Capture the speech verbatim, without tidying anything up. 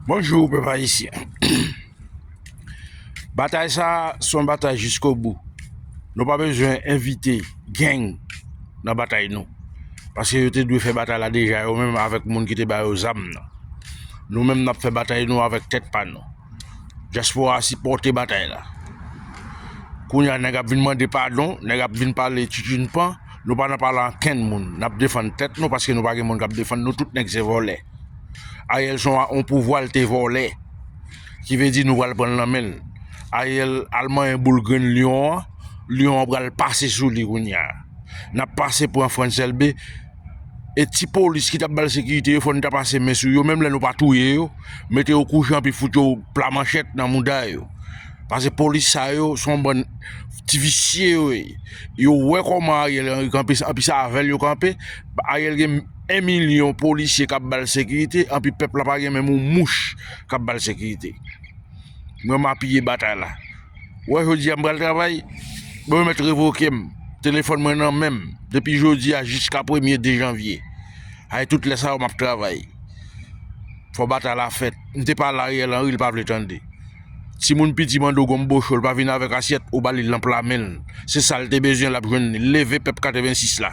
Bonjou pèp ayisyen. Batay sa a se yon batay jiskobou. Nou pa bezwen envite gang nan batay nou. Paske yo te dwe fè batay la deja yo menm avèk moun ki te ba yo zam nan. Nou menm n ap fè batay nou avèk tèt pa nou. Dyaspora a sipòte batay la. Kounye a nèg ap vin mande padon, nèg ap vin pale tchitinpan, nou pa nan pale ankenn moun. N ap defann tèt nou paske nou pa gen moun k ap defann nou, tout nèg se vòlè. Ariel se yon, yon pouvwa l te vòlè. Ki vle di nou pral pran l nan men l. Ariel al manyen boul grenn lyon an, lyon an pral pase sou li kounye a. N ap pase pran Frantz Elbe. E ti polis ki t ap ba l sekirite yo, fò n ta pase men sou yo, menm lè nou pa touye yo, mete yo kouche anpi fout yo pla manchèt nan mouda yo. Paske polis sa yo se yon bann ti visye yo ye. Yo wè kòman Ariel Henry kanpe, anpi se avè l yo kanpe. Ariel gen en milyon polisye k ap ba l sekirite, anpi pèp la pa gen menm yon mouch k ap ba l sekirite. Mwen m apiye batay la. Wè jodi a m pral travay, bon yo mèt revoke m. Telefòn mwen nan men m. Depi jodi a jiska premye de janvye. Ay tout lè sa yo m ap travay. Fò batay la fèt. M te pale Ariel Henry, li pa vle tande. Timoun piti mande w gonm bocho, li pa vin avèk asyèt, ou ba li lanp la men l. Se sa l te bezwen, l ap jwenn li. Leve pèp katrevensis la.